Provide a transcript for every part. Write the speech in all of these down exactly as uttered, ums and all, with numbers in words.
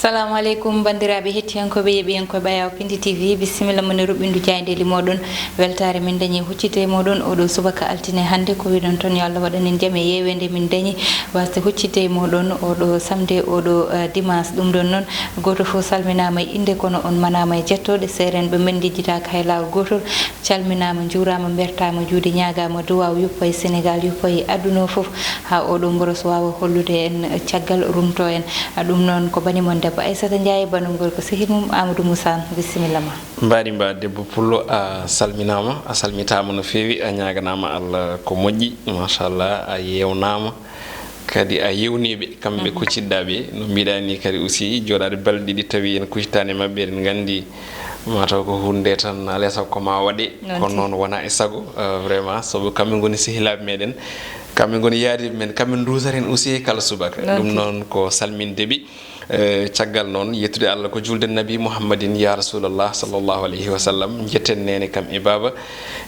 Salamu aleykum, banndiraaɓe hettiyankooɓe, yeeɓiyankooɓe Ayaw Pindi T V. Bisimilla mon e ruɓɓindu jaayndeeli mooɗon. Weltaare min dañi huccite e mooɗon oɗo subaka altine hannde. Ko wiɗon toon, yo Allah waɗan en jam e yeeweende min dañi, waasde huccite e mooɗon oɗo samde, oɗo, eh, dimanche. Ɗum ɗon noon, gooto fof salminaama e innde, kono on manaama e jettooɗe. Seerenɓe men ngejjitaaka hay laawol gootol. Calminaama, njuuraama, mbertaama juuɗe, ñaagaama duwaaw yuppa e Senegaal, yuppa e aduna o fof, haa oɗo mboros waawa hollude en caggal, rumtoo en. Ɗum noon ko bani mon debbo Aissata Ndiaye, banum gorko sehil mum Amadou Moussa. Bisimilla ma. Mbaɗi mba debbo Pullo, a salminaama, a salmitaama no feewi, a ñaaganaama Allah ko moƴƴi, machallah, a yeewnaama. Kadi a yewniiɓe, kamɓe kucciɗɗaaɓe, no mbiɗa ni kadi aussi, jooɗaade balɗe ɗiɗi tawi en kuccitaani e maɓɓe, eɗen nganndi mataw ko huunde tan, alaa e sago ko ma waɗe. Noon Kono tigi. Noon wona e sago, euh, vraiment, sabu kamɓe ngoni sehilaaɓe meɗen, kamɓe ngoni yaadiiɓe men, kamɓe nduusata en aussi e kala subaka. Noon Ɗum tigi. Noon ko salminde ɓe. Eh, caggal noon, yettude Allah ko julde Nabi Muhammadin, ya Rasulallah, sallallahu alayhi wa sallam. Njetten neene kam e baaba.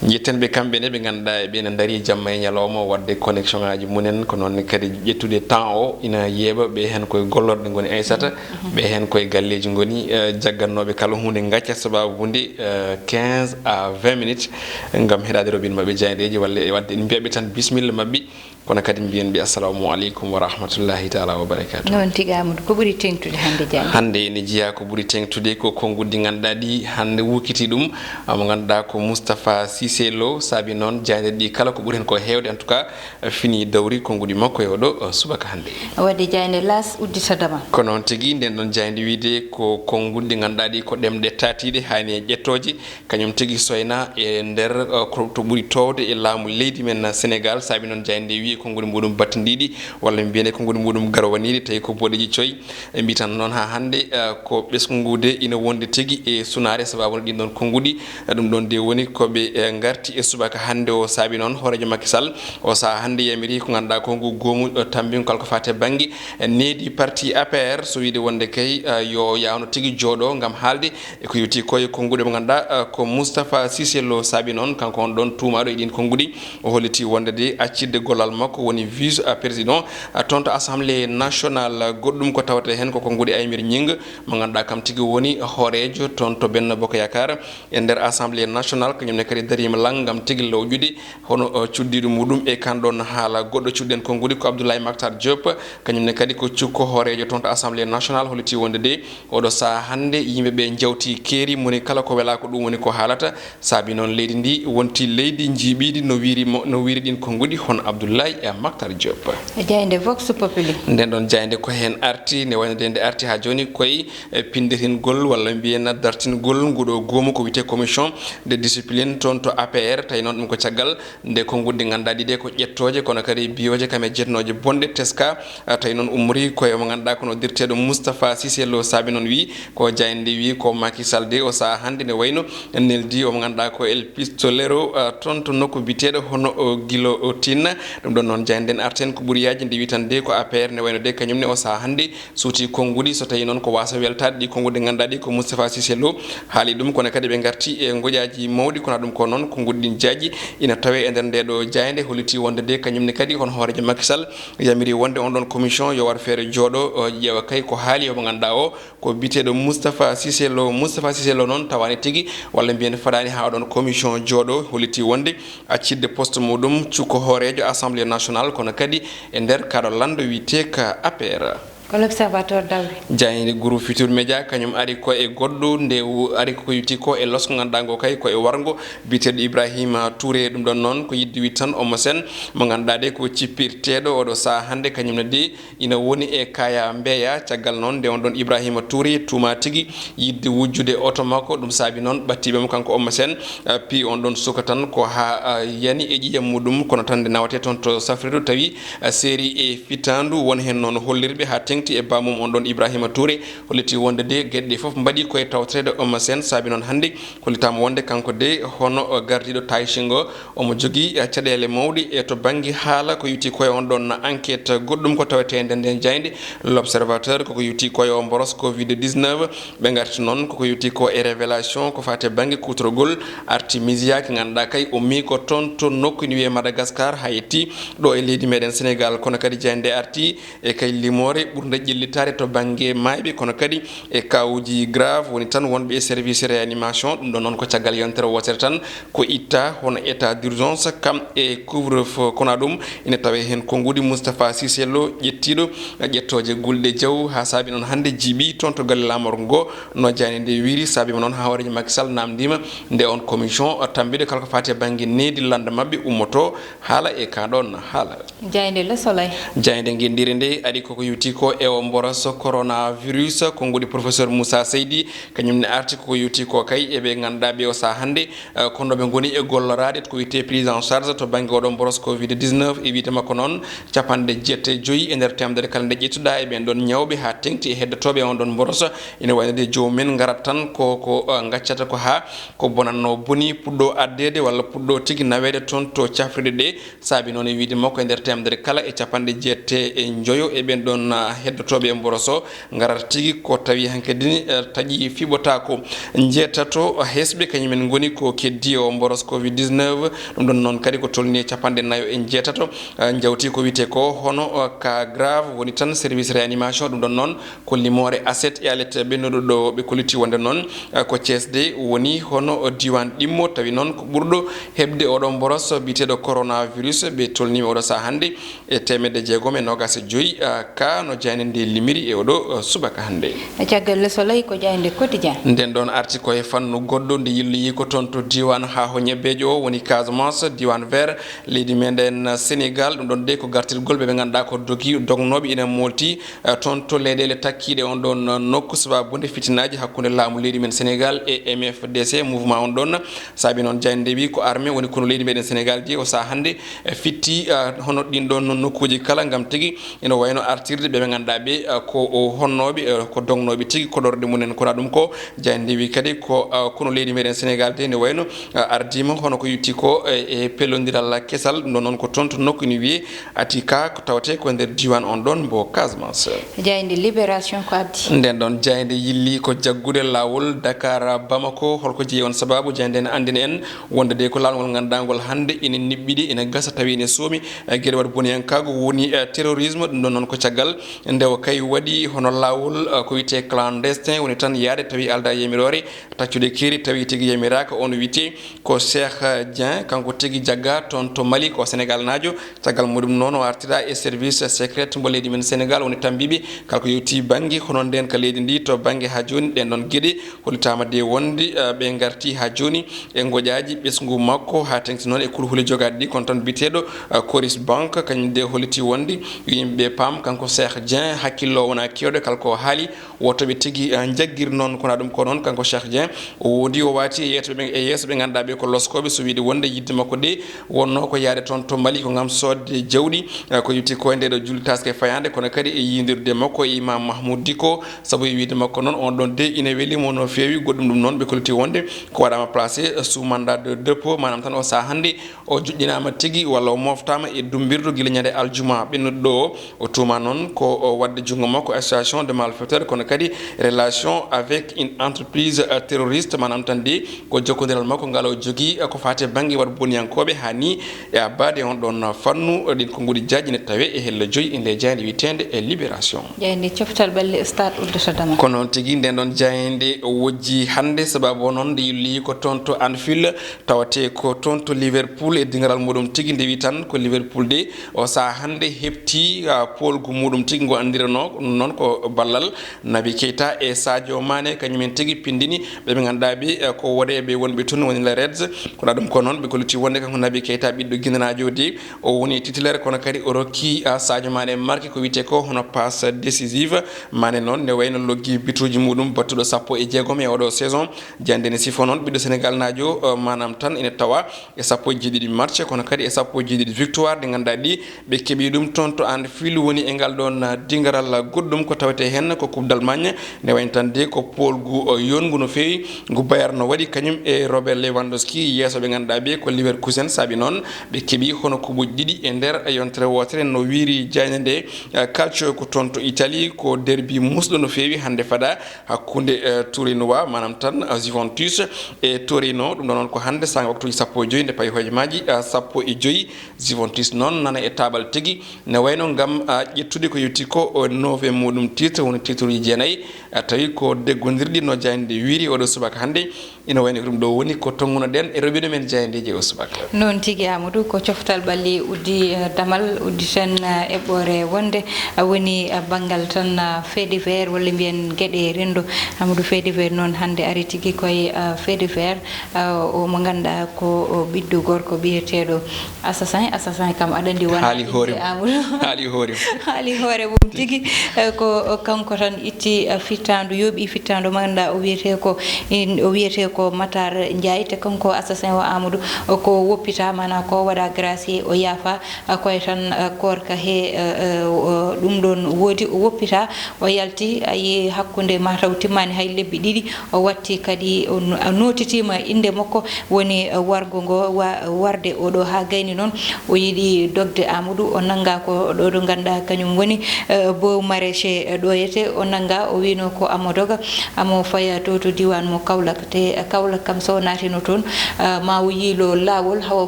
Njetten ɓe kamɓe ne, ɓe ngannduɗaa ɓe ne ndarii jamma e ñalawma waɗde connexion ŋaaji mumen, ko noon ne kadi ƴettude temps o ina yeeɓa, ɓe heen koye gollorɗe ngoni Aissata, ɓe heen koye galleeji ngoni, eh, jaggannooɓe kala huunde ngacca sabaabu nde, eh, quinze à vingt minutes, ngam heɗaade roɓɓin maɓɓe jaayndeeji, walla e waɗde en mbiya ɓe tan bisimilla maɓɓe, kono kadi mbiyen ɓe assalamu aleykum wa rahmatullahi taala wa barakatuh. Noon tigi, Amadou, ko ɓuri teeŋtude hannde jaaynde? Hannde ene jeyaa ko ɓuri teeŋtude ko konnguɗi ɗi ngannduɗaa ɗi hannde wukkiti ɗum, mo ngannduɗaa ko Moustapha Cissé Lo, saabi noon jaaynde ɗi kala ko ɓuri heen ko heewde, en tout cas, fini dawri konnguɗi makko e oɗo, uh, subaka hannde. Waɗde jaaynde L'As uddita damal. Ko noon tigi, nden ɗon jaaynde wiyde ko konnguɗi ɗi ngannduɗaa ɗi ko ɗemɗe taatiiɗe, haani e ƴettooje, kañum tigi soyna e nder, uh, ko to ɓuri toowde e laamu leydi men Senegaal, saabi noon jaaynde nde wiyi konnguɗi muɗum battindiiɗi, walla mbiyane konnguɗi muɗum garwaniiɗi, tawi ko boɗeeji coy. Ɓe mbiyi tan noon haa hannde, uh, ko ɓesngude ina wonde tigi e sunaare, sabaabu no ɗin ɗon konnguɗi, uh, ɗum ɗon nde woni ko ɓe, uh, ngarti e subaka hannde o, saabi noon hooreejo Macky Sall o sahaa hannde yamiri ko ngannduɗaa ko ngu goomu, uh, tammbingu kala ko faati e bannge, uh, needi parti A P R, so wiyde wonde kay, uh, yo yaawno tigi jooɗo ngam haalde e ko yowti ko e konnguɗi mo ngannduɗaa, uh, ko Moustapha Cissé Lo saabi noon, kanko on ɗon tuumaaɗo e ɗin konnguɗi, o holliti wonde de accitde gollal makko woni vice, uh, président, uh, toon to Assemblée nationale. Goɗɗum ko tawata heen ko konnguɗi Aymir Ñing mo ngannduɗaa kam tigi woni hooreejo toon to Benno Bokk Yaakaar e nder Assemblée nationale, kañum ne kadi dariima lan ngam tigi lawƴude hono, uh, cuddiiɗo muɗum e kan ɗon haala goɗɗo cuɗɗen konnguɗi ko Abdoulaye Mactar Diop, kañum ne kadi ko cukko hooreejo toon to Assemblée nationale, holliti wonde de oɗo sahaa hannde yimɓe ɓe njawti keeri, moni kala ko welaa ko ɗum woni ko haalata, saabi noon leydi ndi wonti leydi njiiɓiidi no wiiri mo, no wiiri ɗin konnguɗi hono Abdoulaye, eh, Mactar Diop. Jaaynde Vox Populi. Nden ɗon jaaynde ko heen arti, nde wayno de nde arti haa jooni koye, eh, pinnditingol walla mbiyen dartingol nguɗo goomu ko wiyetee commission de discipline toon to A P R, tawi noon ɗum ko caggal nde konnguɗi ɗi ngannduɗaa ɗi ɗe ko ƴettooje, kono kadi biyooje kam e jeetnooje bonɗe teska, ah, tawi noon ummori koye mo ngannduɗaa ko noddirteeɗo Moustapha Cissé Lo, saabi noon wiyi ko jaaynde nde wiyi ko Macky Sall de o sahaa hannde ne wayno neldi o mo ngannduɗaa ko El Pistolero, ah, toon to nokku biyeteeɗo hono o Guillotine. Ɗum ɗon noon jaaynde nden arten ko ɓuri yaajde nde wiyi tan de ko A P R ne wayno de kañum ne o sahaa hannde suuti konnguɗi, so tawi noon ko waasa weltaade ɗi konnguɗi ɗi ngannduɗaa ɗi ko Moustapha Cissé Lo haali ɗum, kono kadi ɓe ngarti e ngoƴaaji mawɗi, kono ɗum ko noon konnguɗi ɗin jaaji ina tawe e nder nde ɗo jaaynde, holliti wonde de kañum ne kadi hono hooreejo Macky Sall yamiri wonde on ɗon commission yo waɗ feere jooɗo, o ƴeewa kay ko haali omo ngannduɗaa o ko biyeteeɗo Moustapha Cissé Lo. Moustapha Cissé Lo noon tawaani tigi walla mbiyen fadaani haa oɗon commission jooɗo, holliti wonde accitde poste muɗum cukko hooreejo Assemblée nationale, kono kadi e nder kaaɗo lanndo wiyetee ka A P R. Ko L'Observateur dawri. Jaaynde groupe Futurs Médias kañum ari ko e goɗɗo nde wu-, ari ko yowiti ko e losko ngannduɗaa ngo kay ko e warngo biyeteeɗo Ibrahima Touré. Ɗum ɗon noon ko yiɗde wiide tan omo sen mo ngannduɗaa de ko cippirteeɗo oɗo sahaa hannde kañum ne de ina woni e kaya mbeya. Caggal noon nde on ɗon Ibrahima Touré tuuma tigi yiɗde wujjude oto makko, ɗum saabi noon ɓattiiɓe mo kanko Omar Sène, eh, pii on ɗon suka tan ko haa, eh, yani e ƴiiƴam muɗum, kono tan nde nawate toon to safrirdu tawi, eh, seeri e fitaandu won heen noon hollirɓe haa teŋti e baamum on ɗon Ibrahima Touré, holliti wonde de geɗe ɗe fof mbaɗi koye tawtoreede Omar Sène, saabi noon hannde hollitaama wonde kanko de hono, eh, gardiiɗo Tay Shingo, omo jogii, eh, caɗeele mawɗe, eh, to bannge haala ko yowiti koye on ɗon enquête. Goɗɗum ko tawetee nder nden jaaynde L'Observateur koko yowiti koye o mboros covid dix-neuf. Ɓe ngarti noon koko yowiti ko e révélation ko faati e bannge kuutorgol artemisia ki ngannduɗaa kay o mii ko toon to nokku ina wiyee Madagascar haa yetti ɗo e leydi meɗen Sénégal. Kono kadi jaaynde arti e kay limoore nde ƴellitaare to bannge maayɓe, kono kadi e kaawuuji grave, woni tan wonɓe e service réanimation. Ɗum ɗon noon ko caggal yontere wootere tan ko itta hono état d'urgence, kam e couvre-feu. Kono ɗum ina tawee heen konnguɗi Moustapha Cissé Lo, ƴettiiɗo ƴettooje gulɗe jaw, haa saabi noon hannde jiiɓi toon to galle laamorgo ngo, no jaaynde nde wiyri. Saabi mo noon haa hooreejo Macky Sall naamndiima nde on commission tambiiɗo kala ko faati e bannge needi lannda maɓɓe ummoto haala e kaa ɗoon haala. Jaaynde Le Soleil. Jaaynde ngenndiire nde ari koko yowti ko e o mboros coronavirus, konnguɗi professeur Moussa Seydi, kañum ne arti koko yowti ko kay e ɓe ngannduɗaa ɓe o sahaa hannde, eh, kono ɓe ngoni e golloraade ko wiyetee prise en charge to bannge oɗo mboros covid dix-neuf. E wiyde makko noon, capanɗe jeetati e joyi e nder teemedere kala nde ƴettuɗaa e ɓeen ɗoon ñawɓe haa teŋti e heddotooɓe on ɗoon mboros, ina wayi no de joomum en ngarat tan ko, ko, eh, ngaccata ko haa ko bonatnoo boni puɗɗoo addeede walla puɗɗoo tigi naweede toon to cafrirɗe ɗe. Saabi noon e wiyde makko e nder teemedere kala e capanɗe jeetati e njoyo e ɓeen ɗoon, ah, heddotooɓe e mboros o ngarata tigi ko tawi hankadi ni, eh, taƴi fiɓotaako. Njeetato hesɓe kañum en ngoni ko keddi o mboros covid dix-neuf. Ɗum ɗoon noon kadi ko tolni e capanɗe nayo e njeetato, eh, njawti ko wiyetee ko hono, eh, cas grave woni tan service réanimation. Ɗum ɗoon noon ko limoore aset e alet ɓennuɗo ɗo ɓe kolliti wonde noon, eh, ko Thiès de woni hono diiwaan ɗimmo, tawi noon ko ɓurɗo heɓde oɗo mboros biyeteeɗo coronavirus. Ɓe tolniima oɗo sahaa hannde e teemedde jeegom e noogaas e joyi, eh, cas no jaaynde nde limiri e oɗo, eh, subaka hannde. E caggal Le Soleil ko jaaynde Quotidien. Nden ɗoon arti ko e fannu goɗɗo nde yilloyi ko toon to diiwaan haa ho ñebbeejo o woni Casamance, diiwaan vert leydi meɗen Sénégal. Ɗum ɗoon de ko gartirgol ɓe ɓe ngannduɗaa ko dogi dognooɓe ina moolti eh, toon to leyɗeele takkiiɗe on ɗoon nokku, sababude fitinaaji hakkunde laamu leydi men Sénégal e M F D C, mouvement on ɗoon. Saabi noon jaaynde nde wi ko armée woni konu leydi meɗen Sénégal de o sahaa hannde, eh, fitti, eh, hono ɗin ɗoon nokkuuji kala ngam tigi ina wayno artirde ɓe ɓe ngannduɗaa ɓe, eh, ko o honnooɓe, eh, ko dognooɓe tigi koɗorɗe mumen. Kono ɗum ko jaaynde nde wi kadi ko, eh, konu leydi meɗen Sénégal de ne wayno, eh, ardiima hono ko yowti ko, eh, e pellondiral kesal. Ɗum ɗoon noon ko toon to nokku ina wiyee Atika ko tawetee ko e nder diiwaan on ɗoon mbo Casamance. Jaaynde Libération ko addi. Nden ɗoon jaaynde yilli ko jaggude laawol Dakar Bamako. Holko jeyi on sababu? Jaaynde ene anndina en wonde de ko laawol ngol ngannduɗaa ngol hannde ene niɓɓiɗi, ene gasa tawi ene soomi, eh, geɗe waɗ boniyankaagu woni, eh, terrorisme. Ɗum ɗoon noon ko caggal nde o kay waɗi hono laawol, eh, ko wiyetee clandestin, woni tan yahde tawi aldaa yamiroore, taccude keeri tawi tigi yamiraaka. On wiyetee ko Cheikh Dieng, kanko tigi jaggaa toon to Mali, ko Sénégal naajo. Caggal muɗum noon o artira e service secret mbo leydi men Sénégal woni tambiiɓe kala ko yowti bannge hono ndeenka leydi ndi. To bannge haa jooni ɗeen ɗoon geɗe hollitaama de wonde, eh, ɓe ngarti haa jooni e ngoƴaaji ɓesngu makko haa teŋti noon e kulhuli jogaaɗi ɗi, kono tan biyeteeɗo, eh, Coris Bank kañum de holliti wonde yo yimɓe ɓe paam kanko Cheikh Dieng hakkille o wonaa keewɗo kala ko o haali. Woto ɓe tigi, eh, njaggir noon, kono ɗum ko noon, kanko Cheikh Dieng, o woodi, o waati e yeeso ɓe, e yeeso ɓe ngannduɗaa ɓe ko loskooɓe, so wiyde wonde yiɗde makko de wonnoo ko yahde toon to Mali ko ngam soodde jawɗi, eh, ko yowti ko e nde ɗo julde taaske fayaande, kono kadi e yiyndirde makko e Imam Mahmoud Dicko, sabu e wiyde makko noon, on ɗoon de ina weli mo no feewi. Goɗɗum ɗum noon, ɓe kolliti wonde ko waɗaama placé sous mandat de dépôt, maanaam tan o sahaa hannde o joƴƴinaama tigi walla o mooftaama e dummbirdu gila ñande aljuma ɓennuɗo ɗo o. O tuuma noon ko o waɗde junngo makko association de malfaiteurs, kono kadi relation avec une entreprise, euh, terroriste, maanaam tan de ko jokkondiral makko ngal o jogii, euh, ko faati e bannge waɗ boniyankooɓe, haa ni e abbaade on ɗoon fannu. Ɗin konnguɗi jaajɗi ne tawee e hello joyi e nde jaaynde wiyeteende e Libération. Jaaynde coftal ɓalli stade uddata dama. Ko noon tigi, nden ɗoon jaaynde wojji hannde, sababu o noon nde yilli ko toon to Anfield, tawatee ko toon to Liverpool e dingaral muɗum tigi. Nde wi tan ko Liverpool de o sahaa hannde heɓti, ah, poolgu muɗum tigi ngu anndiranoo ɗum noon ko ballal Naby Keita e Sadio Mané, kañumen tigi pindini ɓe ɓe ngannduɗaa ɓe, eh, ko woreeɓe wonɓe toon woni les Reds. Kono ɗum ko noon ɓe kolliti wonde kanko Naby Keita ɓiɗɗo ginanaajo de o woni titulaire, kono kadi o rokki, ah, Sadio Mané marque ko wiyetee ko hono passe décisive. Mané noon ne wayno loggi bituuji muɗum battuɗo sappo e jeegom e oɗo saison. Jannde ne sifo noon ɓiɗɗo Sénégal naajo, eh, maanaam tan ene tawa e sappo e jeeɗiɗi match, kono kadi e sappo e jeeɗiɗi victoire ɗi ngannduɗaa ɗi ɓe keɓi ɗum toon to Anfield. Woni e ngal ɗoon, ah, dingaral goɗɗum ko tawetee heen ko Coupe d'Allemagne, ne wayno tan de ko poolgu, oh, yonngu no feewi, ngu Bayern no waɗi kañum e Robert Lewandowski, yeeso ɓe ngannduɗaa ɓe ko Leverkusen. Saabi noon ɓe keɓi hono kuɓuuji ɗiɗi e nder yontere wootere, no wiyri jaaynde nde, ah, Calcio ko toon to Italie. Ko derbi muusɗo no feewi hannde fada hakkunde, eh, Turinois, maanaam tan, eh, Juventus e Torino. Ɗum ɗo noon ko hannde saanga waktuuji sappo e joyi nde payi hojomaaji, eh, sappo e joyi. Juventus noon nana e taabal tigi, ne wayno ngam, eh, ƴettude ko yowti Ko o nowe muɗum titre woni titre uji jeenayi, a tawi ko deggondirɗi no jaaynde wiiri oɗo subaka hannde. Ina wayno ko ɗum ɗo woni ko tonngunoɗen e roɓino men jaayndeeji o subaka. Noon tigi, Amadou, ko coftal ɓalli uddi, eh, damal udditen, eh, eɓɓoore wonde, eh, woni, eh, banngal tan, eh, fait divers walla mbiyen geɗe renndo. Amadou, fait divers noon hannde ari tigi koye, eh, fait divers, eh, o mo ngannduɗaa ko o ɓiɗɗo gorko biyeteeɗo assassin. Assassin kam aɗa anndi wona haali hoore mum. Amadou. Haali hoore mum. Haali hoore mum tigi, eh, ko kanko tan itti, eh, fittaandu, yooɓi fittaandu mo ngannduɗaa o wiyetee ko, in, o wiyetee ko Matar Ndiaye, te kanko assassin o Amadou, o ko woppita, maanaam ko waɗa gracier, o yaafa, eh, koye tan, eh, koorka he, eh, eh, o, ɗum ɗoon woodi, o woppita, o yalti, a yi hakkunde mataw timmaani hay lebbi ɗiɗi, o watti kadi, o no-, o nootitiima innde makko, woni, eh, wargo ngo wa-, warde oɗo haa gayni noon, o yiɗi dogde Amadou, o nannga ko ɗo ɗo ngannduɗaa kañum woni, eh, Beau Maraîcher, eh, ɗo yete, o nannga, o wino ko amo doga, amo faya to, to diiwaan mo Kaolack, te, eh, Kaolack kam so o naatino toon, eh, ma o yiilo laawol hawa o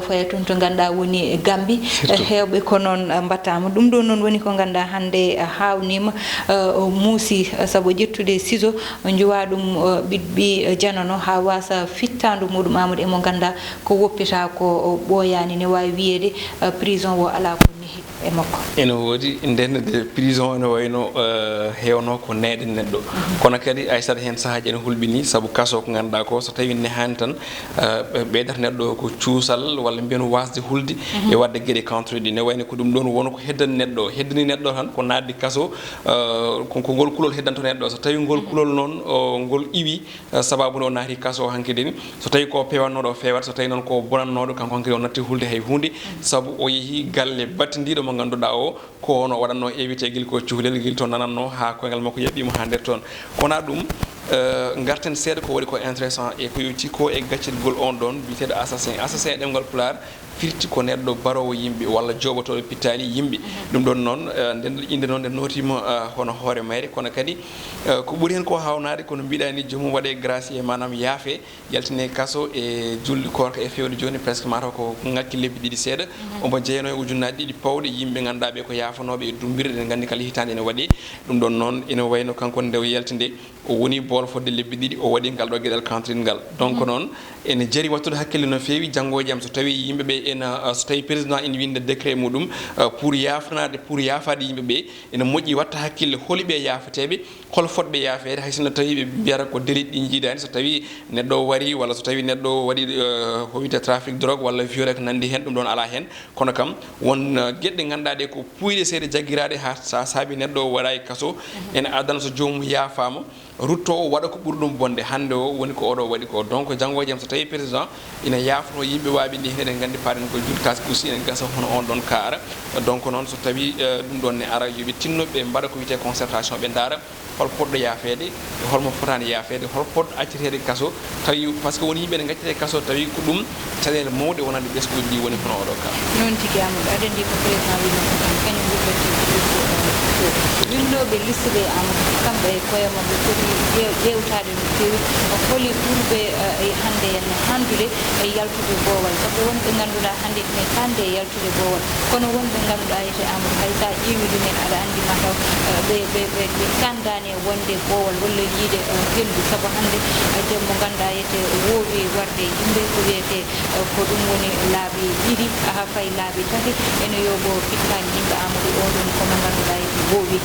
faya toon to ngannduɗaa woni Gambie. Surtout. Eh, heewɓe ko noon, eh, mbaɗtaama. Ɗum ɗo noon woni ko ngannduɗaa hannde, eh, haawniima, eh, o muusi, eh, sabu ƴettude ciseau, o njuwa ɗum, eh, ɓiɗɓi, eh, janano haa waasa fittaandu muɗum Amadou e mo ngannduɗaa ko woppita ko, o ɓooyaani ne waawi wiyeede, eh, prison o alaa ko nehi e makko. Ene woodi, nden de prison ene wayno, eh, heewno ko neeɗe neɗɗo. Mhm. Kono kadi Aissata heen sahaaji ene hulɓini, sabu kaso ko ngannduɗaa ko so tawi nehaani tan, eh, ɓe-, ɓeydata neɗɗo ko cuusal walla mbiyen waasde hulde, mhm, e waɗde geɗe contre ɗi. Ne wayno ko ɗum ɗoon woni ko heddani neɗɗo, heddani neɗɗo tan ko naatde kaso, eh, ko, ko ngol kulol heddanto neɗɗo. So tawi ngol, mhm, kulol noon, o, ngol iwi, eh, sababu nde o naati kaso o hanki deni. So tawi ko pewannooɗo o feewat, so tawi noon ko bonannooɗo, kanko hanki o natti hulde hay huunde, sabu o yehi galle battindiiɗo mo ngannduɗaa o, ko on o waɗatno évité gil ko cuhlel gil to nanatno haa koyngal makko yaɓɓiimo haa nder toon. Kono ɗum, eh, ngarten seeɗa ko waɗi ko intéressant e ko yowti ko e gaccitgol on ɗon biyeteeɗo assassin. Assassin e ɗemngal Pulaar firti ko neɗɗo baroowo yimɓe walla jooɓotooɗo pittaali yimɓe. Mhm. Ɗum ɗon noon, eh, nden innde noon nde nootiima, eh, hono hoore mayre, kono kadi, eh, ko ɓuri heen ko haawnaade, kono mbiɗa ni joomum waɗe gracier, maanaam yaafe, yaltine kaso e julde koorka e feewde jooni, presque mataw ko ŋakki lebbi ɗiɗi seeɗa. Mhm. Omo jeyanoo e ujunnaaji ɗiɗi pawɗe, yimɓe ngannduɗaa ɓe ko yaafanooɓe e dummbirɗe, eɗen nganndi kala hitaande ene waɗi. Ɗum ɗon noon ene wayno kanko nde o yalti nde, o woni bool fodde lebbi ɗiɗi, o waɗi ngal ɗo geɗal contre ngal. Donc, mhm, noon, ene jari wattude hakkille no feewi, janngo e jam so tawi yimɓe ɓe ena, so tawi président ene winnda décret muɗum, eh, pour yaafnaade, pour yaafaade yimɓe ɓe, ene moƴƴi watta hakkille holi ɓe yaafeteeɓe, hol fotɓe yaafeede, hay sinno tawi ɓe mbiyata ko délit ɗi njiidaani, so tawi neɗɗo o wari, walla so tawi neɗɗo o waɗi, eh, ko wiyetee trafic drogue, walla viol e ko nanndi heen, ɗum ɗoon alaa heen. Kono kam, won, eh, geɗe ngannduɗaa ɗe ko puuyɗe seeɗa jaggiraaɗe, haa sa saabi neɗɗo o waɗa e kaso, ene addana so joomum yaafaama, rutto o waɗa ko ɓuri ɗum bonde. Hannde o woni ko oɗo waɗi ko. Donc, janngo e jam so tawi président ina yaafno yimɓe waaɓi ni, eɗen nganndi paaɗen ko juuɗe kas aussi ene gasa hono on ɗon ka ara. Donc, noon so tawi, eh, ɗum ɗon ne ara, yo ɓe tinno ɓe mbaɗa ko wiyetee concertation, ɓe ndaara hol poɗɗo yaafeede, e hol mo fotaani yaafeede, hol poɗɗo acceteede kaso, tawi, parce que won yimɓe ne ngaccetee kaso, tawi ko ɗum caɗeele mawɗe wonande ɓesnguuji ɗi woni hono oɗo ka. Noon tigi, Amadou, aɗa anndi ko président wino ko tan, kañum wullata ko, ko winndooɓe liste ɓe, Amadou, kamɓe e koye maɓɓe poti ƴeew-, ƴeewtaade no feewi, holi ɓurɓe, eh, e hannde en hanndude e yaltude boowal, sabu won ɓe ngannduɗaa hannde ene kande e yaltude boowal, kono won ɓe ngannduɗaa ete, Amadou, hay sa ƴeewi ɗumen, aɗa anndi mataw, eh, ɓe, ɓe, ɓe, ɓe kandaani e wonde boowal walla yiide, eh, henndu, sabu hannde, eh, jemmo ngannduɗaa ete woowi warde e yimɓe ko wiyetee, eh, ko ɗum woni laabi ɗiɗi, haa fay laabi tati, ene yooɓoo pittaani yimɓe, Amadou, o ɗum ko mo ngannduɗaa ete woowi.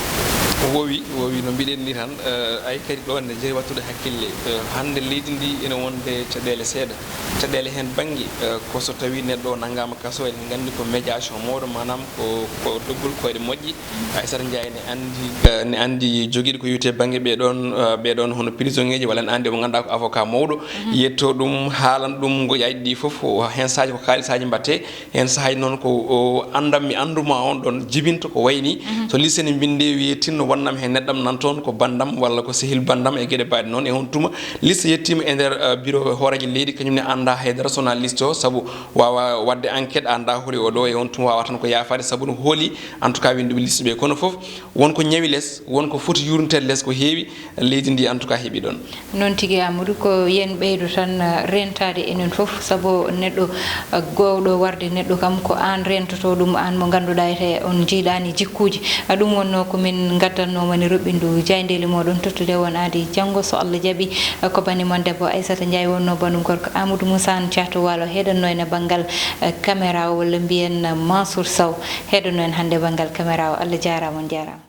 Woowi, woowi no mbiɗen ni tan, eh, ay kadi ɗo ene jari wattude hakkille, eh, hannde leydi ndi ene wonde caɗeele seeɗa. Caɗeele heen bannge, eh, ko so tawi neɗɗo o nanngaama kaso, eɗen nganndi ko médiation mawɗo, maanaam ko, ko doggol koyɗe moƴƴe. Aissata Ndiaye ne anndi, eh, ne anndi jogiiɗo ko wiyetee bannge ɓee ɗoon, eh, ɓee ɗoon hono prisonnier ji, walla ne anndi mo ngannduɗaa ko avocat mawɗo, mhm, yetto ɗum, haalan ɗum ngoƴaaji ɗi fof, o, heen sahaaji ko kaalisaaji mbaɗtee, heen sahaaji noon ko, o, anndam mi annduma on ɗon jibinta ko wayi ni. Mhm. So liste ne mbinde wiye tinno wonnam heen neɗɗam nan toon ko banndam walla ko sehil banndam e geɗe mbaɗe noon. E on tuma liste yettiima e nder, eh, bureau hooreejo leydi, kañum ne annda haydara so wonaa liste o, sabu waawa waɗde enquête, annda holi o ɗo, e on tuma waawa tan ko yaafaade sabu no hooli, en tout cas, winnduɓe liste ɓe. Kono fof, won ko ñawi les, won ko foti yurniteede les ko heewi, leydi ndi, en tout cas, heɓi ɗon. Noon tigi, Amadou, ko yen ɓeydo tan, eh, rentaade enen fof, sabu neɗɗo, eh, gowɗo warde neɗɗo kam, ko aan rentoto ɗum, aan mo ngannduɗaa ete on njiiɗaani jikkuuji. Eh, ɗum Wonno ko min ngaddanno mani roɓɓindu jayndeli moɗon tottude won aadi janngo so Allah jaɓi. Ko bani mon debbo Aissata Ndiaye wonno banum gorko Amadou Moussa Thiatou Walo heɗonno ene banngal caméra o walla mbiyen Mansour Sow heɗonno en hannde banngal caméra o. Allah jaarama, on jaarama.